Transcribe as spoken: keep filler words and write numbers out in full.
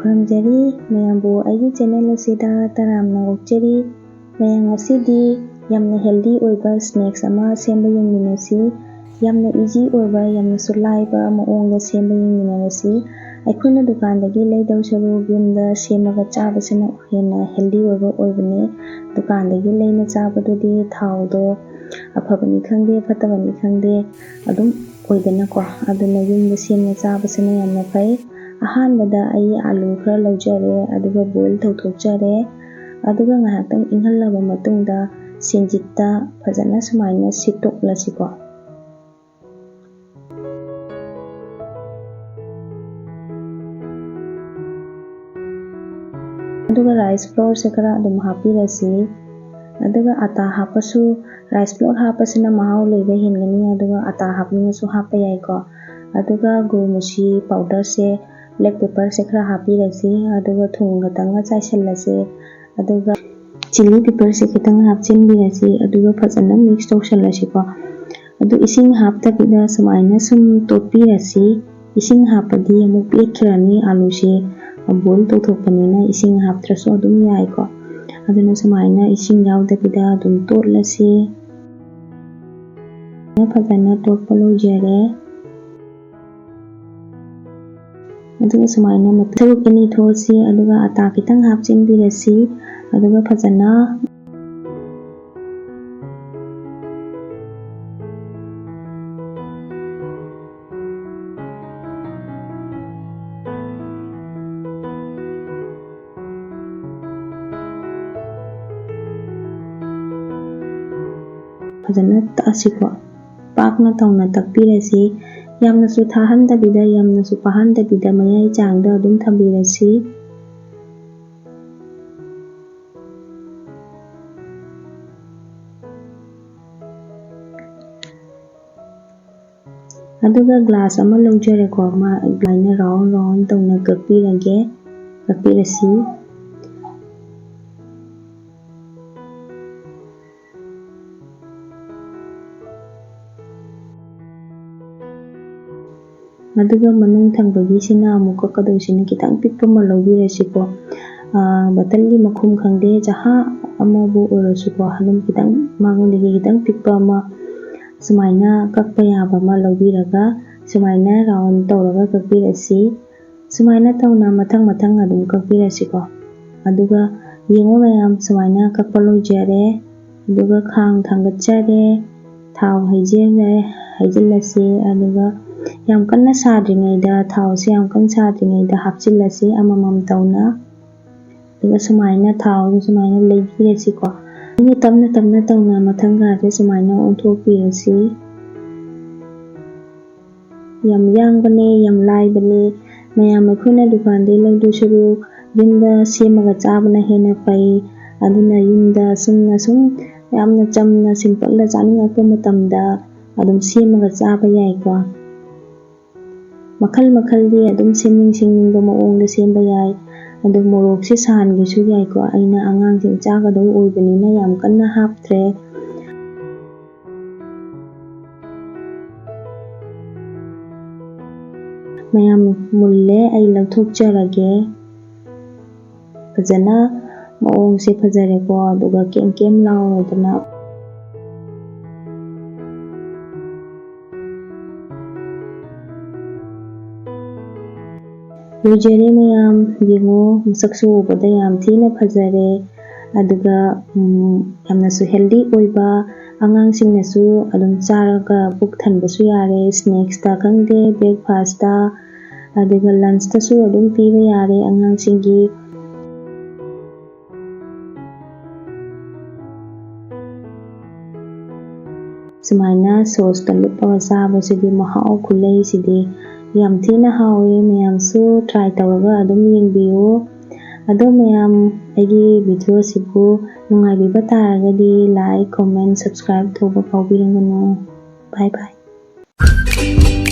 ꯈꯨꯔꯨꯝꯖꯔꯤ ꯃꯌꯥꯝꯕꯨ ꯑꯩꯒꯤ channel ꯑꯁꯤꯗ ꯇꯔꯥꯝꯅ ꯑꯣꯛꯆꯔꯤ꯫ ꯃꯌꯥꯝ ꯉꯁꯤꯗꯤ ꯌꯥꯝꯅ healthy ꯑꯣꯏꯕ snacks ꯑꯃ ꯁꯦꯝꯕ ꯌꯦꯡꯃꯤꯟꯅꯁꯤ꯫ ꯌꯥꯝꯅ easy ꯑꯣꯏꯕ, ꯌꯥꯝꯅꯁꯨ ꯂꯥꯏꯕ ꯃꯑꯣꯡꯗ ꯁꯦꯝꯕ ꯌꯦꯡꯃꯤꯟꯅꯔꯁꯤ꯫ ꯑꯩꯈꯣꯏꯅ ꯗꯨꯀꯥꯟꯗꯒꯤ ꯂꯩꯗꯧ ꯁꯔꯨꯛ ꯌꯨꯝꯗ ꯁꯦꯝꯃꯒ ꯆꯥꯕꯁꯤꯅ ꯍꯦꯟꯅ healthy ꯑꯣꯏꯕ ꯑꯣꯏꯕꯅꯦ꯫ ꯗꯨꯀꯥꯟꯗꯒꯤ ꯂꯩꯅ ꯆꯥꯕꯗꯨꯗꯤ ꯊꯥꯎꯗꯣ ꯑꯐꯕꯅꯤ ꯈꯪꯗꯦ, ꯐꯠꯇꯕꯅꯤ ꯈꯪꯗꯦ, ꯑꯗꯨꯝ ꯑꯣꯏꯗꯅꯀꯣ꯫ ꯑꯗꯨꯅ ꯌꯨꯝꯗ ꯁꯦꯝꯅ ꯆꯥꯕꯁꯤꯅ ꯌꯥꯝꯅ ꯐꯩ꯫ ꯑꯍꯥꯟꯕꯗ ꯑꯩ ꯑꯥꯂꯨ ꯈꯔ ꯂꯧꯖꯔꯦ, ꯑꯗꯨꯒ boil ꯇꯧꯊꯣꯛꯆꯔꯦ꯫ ꯑꯗꯨꯒ ꯉꯥꯏꯍꯥꯛꯇꯪ ꯏꯪꯍꯜꯂꯕ ꯃꯇꯨꯡꯗ ꯁꯦꯟꯖꯤꯠꯇ ꯐꯖꯅ ꯁꯨꯃꯥꯏꯅ ꯁꯤꯠꯇꯣꯛꯂꯁꯤꯀꯣ꯫ ꯑꯗꯨꯒ rice flourꯁꯦ ꯈꯔ ꯑꯗꯨꯝ ꯍꯥꯞꯄꯤꯔꯁꯤ꯫ ꯑꯗꯨꯒ ꯑꯇꯥ ꯍꯥꯞꯄꯁꯨ, rice flour ꯍꯥꯞꯄꯁꯤꯅ ꯃꯍꯥꯎ ꯂꯩꯕ ꯍꯦꯟꯒꯅꯤ, ꯑꯗꯨꯒ ꯑꯇꯥ ꯍꯥꯞꯅꯤꯡꯉꯁꯨ ꯍꯥꯞꯄ ꯌꯥꯏꯀꯣ꯫ ꯑꯗꯨꯒ ꯒꯨꯔꯃꯨꯁꯤ powderꯁꯦ, black pepperꯁꯦ ꯈꯔ ꯍꯥꯞꯄꯤꯔꯁꯤ, ꯑꯗꯨꯒ ꯊꯨꯝ ꯈꯛꯇꯪꯒ ꯆꯥꯏꯁꯤꯜꯂꯁꯤ꯫ ꯑꯗꯨꯒ chilli pepperꯁꯦ ꯈꯤꯇꯪ ꯍꯥꯞꯆꯤꯟꯕꯤꯔꯁꯤ, ꯑꯗꯨꯒ ꯐꯖꯅ mix ꯇꯧꯁꯜꯂꯁꯤꯀꯣ꯫ ꯑꯗꯨ ꯏꯁꯤꯡ ꯍꯥꯞꯇꯕꯤꯗ ꯁꯨꯃꯥꯏꯅ ꯁꯨꯝ ꯇꯣꯠꯄꯤꯔꯁꯤ꯫ ꯏꯁꯤꯡ ꯍꯥꯞꯄꯗꯤ ꯑꯃꯨꯛ ꯄꯦꯠꯈ꯭ꯔꯅꯤ, ꯑꯥꯂꯨꯁꯦ boil ꯇꯧꯊꯣꯛꯄꯅꯤꯅ ꯏꯁꯤꯡ ꯍꯥꯞꯇ꯭ꯔꯁꯨ ꯑꯗꯨꯝ ꯌꯥꯏꯀꯣ꯫ ꯑꯗꯨꯅ ꯁꯨꯃꯥꯏꯅ ꯏꯁꯤꯡ ꯌꯥꯎꯗꯕꯤꯗ ꯑꯗꯨꯝ ꯇꯣꯠꯂꯁꯤ꯫ ꯐꯖꯅ ꯇꯣꯠꯄ ꯂꯣꯏꯖꯔꯦ꯫ ꯑꯗꯨꯒ ꯁꯨꯃꯥꯏꯅ ꯃꯇꯨꯝ ꯁꯔꯨꯛ ꯑꯅꯤ ꯊꯣꯛꯑꯁꯤ, ꯑꯗꯨꯒ ꯑꯇꯥ ꯈꯤꯇꯪ ꯍꯥꯞꯆꯤꯟꯕꯤꯔꯁꯤ, ꯑꯗꯨꯒ ꯐꯖꯅ ꯐꯖꯅ ꯇꯛꯑꯁꯤꯀꯣ꯫ ꯄꯥꯛꯅ ꯇꯧꯅ ꯇꯛꯄꯤꯔꯁꯤ꯫ ꯌꯥꯝꯅꯁꯨ ꯊꯥꯍꯟꯗꯕꯤꯗ, ꯌꯥꯝꯅꯁꯨ ꯄꯥꯍꯟꯗꯕꯤꯗ, ꯃꯌꯥꯏ ꯆꯥꯡꯗ ꯑꯗꯨꯝ ꯊꯝꯕꯤꯔꯁꯤ꯫ ꯑꯗꯨꯒ glass ꯑꯃ ꯂꯧꯖꯔꯦꯀꯣ, ꯃꯥ ꯑꯗꯨꯃꯥꯏꯅ round round ꯇꯧꯅ ꯀꯛꯄꯤꯔꯒꯦ, ꯀꯛꯄꯤꯔꯁꯤ꯫ ꯑꯗꯨꯒ ꯃꯅꯨꯡ ꯊꯪꯕꯒꯤꯁꯤꯅ ꯑꯃꯨꯛ ꯀꯛꯀꯗꯧꯁꯤꯅ ꯈꯤꯇꯪ ꯄꯤꯛꯄ ꯑꯃ ꯂꯧꯕꯤꯔꯁꯤꯀꯣ꯫ ꯑꯥ, ꯕꯇꯟꯒꯤ ꯃꯈꯨꯝ ꯈꯪꯗꯦ, ꯆꯍꯥ ꯑꯃꯕꯨ ꯑꯣꯏꯔꯁꯨꯀꯣ, ꯑꯗꯨꯝ ꯈꯤꯇꯪ ꯃꯉꯣꯟꯗꯒꯤ ꯈꯤꯇꯪ ꯄꯤꯛꯄ ꯑꯃ ꯁꯨꯃꯥꯏꯅ ꯀꯛꯄ ꯌꯥꯕ ꯑꯃ ꯂꯧꯕꯤꯔꯒ ꯁꯨꯃꯥꯏꯅ round ꯇꯧꯔꯒ ꯀꯛꯄꯤꯔꯁꯤ꯫ ꯁꯨꯃꯥꯏꯅ ꯇꯧꯅ ꯃꯊꯪ ꯃꯊꯪ ꯑꯗꯨꯝ ꯀꯛꯄꯤꯔꯁꯤꯀꯣ꯫ ꯑꯗꯨꯒ ꯌꯦꯡꯉꯣ ꯃꯌꯥꯝ, ꯁꯨꯃꯥꯏꯅ ꯀꯛꯄ ꯂꯣꯏꯖꯔꯦ꯫ ꯑꯗꯨꯒ ꯈꯥꯡ ꯊꯥꯡꯒꯠꯆꯔꯦ, ꯊꯥꯎ ꯍꯩꯖꯤꯜꯂꯦ, ꯍꯩꯖꯤꯜꯂꯁꯤ꯫ ꯑꯗꯨꯒ ꯌꯥꯝ ꯀꯟꯅ ꯁꯥꯗ꯭ꯔꯤꯉꯩꯗ, ꯊꯥꯎꯁꯦ ꯌꯥꯝ ꯀꯟꯅ ꯁꯥꯗ꯭ꯔꯤꯉꯩꯗ ꯍꯥꯞꯆꯤꯜꯂꯁꯤ ꯑꯃꯃꯝ ꯇꯧꯅ꯫ ꯑꯗꯨꯒ ꯁꯨꯃꯥꯏꯅ ꯊꯥꯎꯁꯦ ꯁꯨꯃꯥꯏꯅ ꯂꯩꯕꯤꯔꯁꯤꯀꯣ꯫ ꯑꯗꯨꯒ ꯇꯞꯅ ꯇꯞꯅ ꯇꯧꯅ ꯃꯊꯪꯒꯁꯦ ꯁꯨꯃꯥꯏꯅ ꯑꯣꯟꯊꯣꯛꯄꯤꯔꯁꯤ꯫ ꯌꯥꯝ ꯌꯥꯡꯕꯅꯦ, ꯌꯥꯝ ꯂꯥꯏꯕꯅꯦ꯫ ꯃꯌꯥꯝ ꯑꯩꯈꯣꯏꯅ ꯗꯨꯀꯥꯟꯗꯩ ꯂꯧꯗꯣꯏ ꯁꯔꯨꯛ ꯌꯨꯝꯗ ꯁꯦꯝꯃꯒ ꯆꯥꯕꯅ ꯍꯦꯟꯅ ꯐꯩ꯫ ꯑꯗꯨꯅ ꯌꯨꯝꯗ ꯁꯨꯝꯅ ꯁꯨꯝ ꯌꯥꯝꯅ ꯆꯝꯅ simpleꯗ ꯆꯥꯅꯤꯡꯉꯛꯄ ꯃꯇꯝꯗ ꯑꯗꯨꯝ ꯁꯦꯝꯃꯒ ꯆꯥꯕ ꯌꯥꯏꯀꯣ꯫ ꯃꯈꯜ ꯃꯈꯜꯒꯤ ꯑꯗꯨꯝ ꯁꯦꯝꯅꯤꯡ ꯁꯦꯝꯅꯤꯡꯕ ꯃꯑꯣꯡꯗ ꯁꯦꯝꯕ ꯌꯥꯏ꯫ ꯑꯗꯣ ꯃꯣꯔꯣꯛꯁꯦ ꯁꯥꯍꯟꯒꯦꯁꯨ ꯌꯥꯏꯀꯣ꯫ ꯑꯩꯅ ꯑꯉꯥꯡꯁꯤꯡ ꯆꯥꯒꯗꯧ ꯑꯣꯏꯕꯅꯤꯅ ꯌꯥꯝ ꯀꯟꯅ ꯍꯥꯞꯇ꯭ꯔꯦ꯫ ꯃꯌꯥꯝ ꯃꯨꯜꯂꯦ, ꯑꯩ ꯂꯧꯊꯣꯛꯆꯔꯒꯦ꯫ ꯐꯖꯅ ꯃꯑꯣꯡꯁꯦ ꯐꯖꯔꯦꯀꯣ, ꯑꯗꯨꯒ ꯀꯦꯝ ꯀꯦꯝ ꯂꯥꯎꯔꯗꯅ꯫ ꯂꯣꯏꯖꯔꯦ ꯃꯌꯥꯝ, ꯌꯦꯡꯉꯣ, ꯃꯁꯛꯁꯨ ꯎꯕꯗ ꯌꯥꯝ ꯊꯤꯅ ꯐꯖꯔꯦ꯫ ꯑꯗꯨꯒ, ꯎꯝ, ꯌꯥꯝꯅꯁꯨ healthy ꯑꯣꯏꯕ, ꯑꯉꯥꯡꯁꯤꯡꯅꯁꯨ ꯑꯗꯨꯝ ꯆꯥꯔꯒ ꯄꯨꯛ ꯊꯟꯕꯁꯨ ꯌꯥꯔꯦ, snacksꯇ ꯈꯪꯗꯦ, breakfastꯇ, ꯑꯗꯨꯒ lunchꯇꯁꯨ ꯑꯗꯨꯝ ꯄꯤꯕ ꯌꯥꯔꯦ ꯑꯉꯥꯡꯁꯤꯡꯒꯤ꯫ ꯁꯨꯃꯥꯏꯅ sauceꯇ ꯂꯨꯞꯄꯒ ꯆꯥꯕꯁꯤꯗꯤ ꯃꯍꯥꯎ ꯈꯨꯂꯩꯁꯤꯗꯤ ꯌꯥꯝ ꯊꯤꯅ ꯍꯥꯎꯋꯦ꯫ ꯃꯌꯥꯝꯁꯨ try ꯇꯧꯔꯒ ꯑꯗꯨꯝ ꯌꯦꯡꯕꯤꯌꯨ꯫ ꯑꯗꯣ ꯃꯌꯥꯝ, ꯑꯩꯒꯤ video ꯑꯁꯤꯕꯨ ꯅꯨꯡꯉꯥꯏꯕꯤꯕ ꯇꯥꯔꯒꯗꯤ like, comment, subscribe ꯇꯧꯕ ꯀꯥꯎꯕꯤꯔꯝꯒꯅꯨ꯫ Bye bye꯫